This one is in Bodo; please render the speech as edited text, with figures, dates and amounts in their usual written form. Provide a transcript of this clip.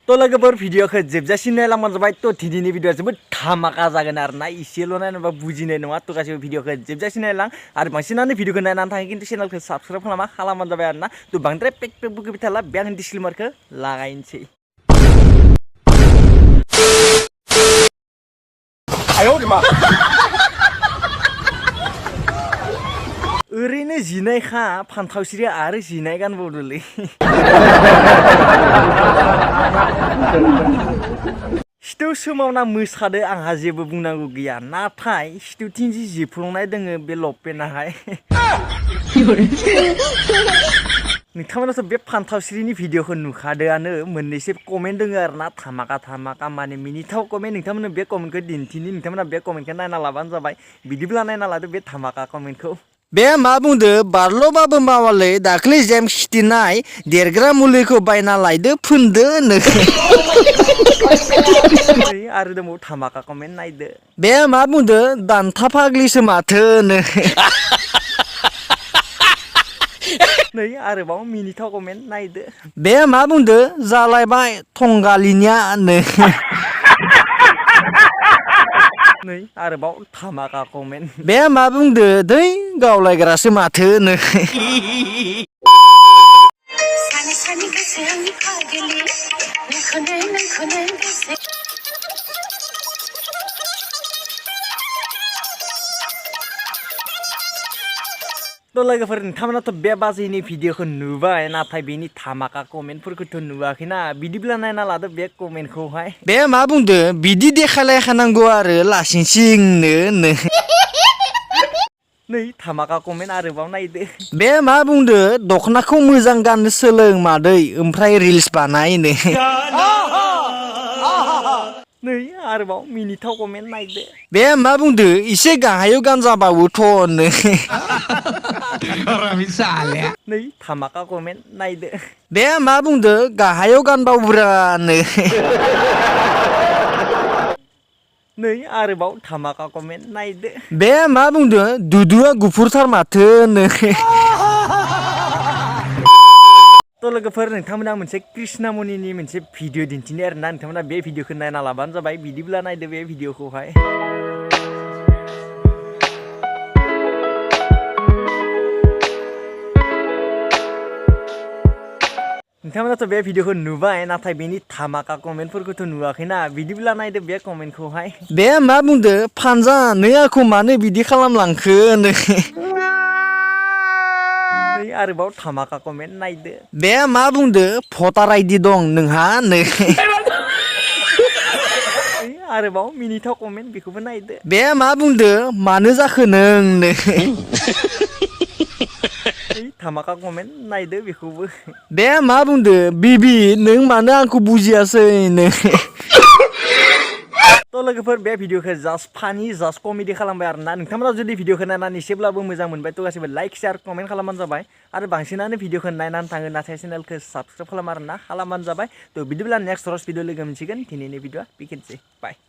तो लोगोफोर भिडिअखौ जोबजासिम नायलांबानो जाबाय तो दिनैनि भिडिअआ जोबोद धामाका जागोन आरोना इसेल' नायनोबा बुजिनाय नङा तो गासैबो भिडिअखौ जोबजासिम नायलां आरो बांसिनानो भिडिअखौ नायनानै थाङो खिन्थु चेनेलखौ साबस्क्राइब खालामबानो जाबाय आरोना तो बांद्राय पेक बुखिबाय थाला बे आं डिसक्लेमारखौ लागायनोसै ओरैनो जिनायखा फानथावसिरि आरो जिनाय गानबावदोलै सिथु सोमावना मोसादो आंहा जेबो बुंनांगौ गैया नाथाय सिथुथिं जि जिफ्लंनाय दोङो बे लपेनाहाय नोंथांमोनाथ' बे फानथावसिरिनि भिडिअखौ नुखादोआनो मोननैसो कमेन्ट दोङो आरोना धामाका माने मिनिथाव कमेन्ट नोंथांमोननो बे कमेन्टखौ दिन्थिनि नोंथांमोना बे कमेन्टखौ नायना लाबानो जाबाय बिदिब्ला नायना लादो बे धामाका कमेन्टखौ बे मा बुंदो बारल'बाबो मावालै दाख्लै जेम खिथिनाय देरग्रा मुलिखौ बायना लायदो फोनदो आरो दंबावो धामाका कमेन्ट नायदो बे मा बुंदो दान्था फाग्लिसो माथो नै आरोबाव मिनिथाव कमेन्ट नायदो बे मा बुंदो जालायबाय थंगालिनिया नै आरोबाव धामाका कमेन्ट बे मा बुंदो दै गावलायग्रासो माथो तो लोगोफोर नोंथांमोनाथ' बे बाजैनि भिडिअखौ नुबाय नाथाय बेनि धामाका कमेन्टफोरखौथ' नुवाखैना बिदिब्ला नायना लादो बे कमेन्टखौहाय बे मा बुंदो बिदि देखायलायखानांगौ आरो लासिंसिंनो नै धामाका कमेन्ट आरोबाव नायदो बे मा बुंदो दख'नाखौ मोजां गाननो सोलों मादै ओमफ्राय रिल्स बानायनो नै आरोबाव मिनिथाव कमेन्ट नायदो बे मा बुंदो एसे गाहायाव गानजाबावोथ' नै धामाका कमेन्ट नायदो बे मा बुंदो गाहायाव गानबावब्रानो नै आरोबाव धामाका कमेन्ट नायदो बे मा बुंदो दुदुआ गुफुरथार माथो तो लोगोफोर नोंथांमोना मोनसे कृष्णामणिनि मोनसे भिडिअ दिन्थिनाय आरोना नोंथांमोना बे भिडिअखौ नायना लाबानो जाबाय बिदिब्ला नायदो बे भिडिअखौहाय नोंथांमोनाथ' बे भिडिअखौ नुबाय नाथाय बेनि धामाका कमेन्टफोरखौथ' नुवाखैना बिदिब्ला नायदो बे कमेन्टखौहाय बे मा बुंदो फानजा नै आंखौ मानो बिदि खालामलांखो आरोबाव धामाका कमेन्ट नायदो बे मा बुंदो भटार आइडि दं नोंहा आरोबाव मिनिथाव कमेन्ट बेखौबो नायदो बे मा बुंदो मानो जाखो नों धामाका कमेन्ट नायदो बेखौबो बे मा बुंदो बिबि नों मानो आंखौ बुजियासै तो लोगोफोर बे भिडिअखौ जास्ट फानि जास्ट कमेडि खालामबाय आरोना नोंथांमोना जुदि भिडिअखौ नायनानै एसेब्लाबो मोजां मोनबाय तो गासैबो लाइक शेयार कमेन्ट खालामबानो जाबाय आरो बांसिनानो भिडिअखौ नायनानै थाङो नाथाय चेनेलखौ साबस्क्राइब खालाम आरोना खालामबानो जाबाय तो बिदिब्ला नेक्स्ट रस भिडिअ लोगो मोनसिगोन दिनैनि भिडिअआ बेखिनिसै बाय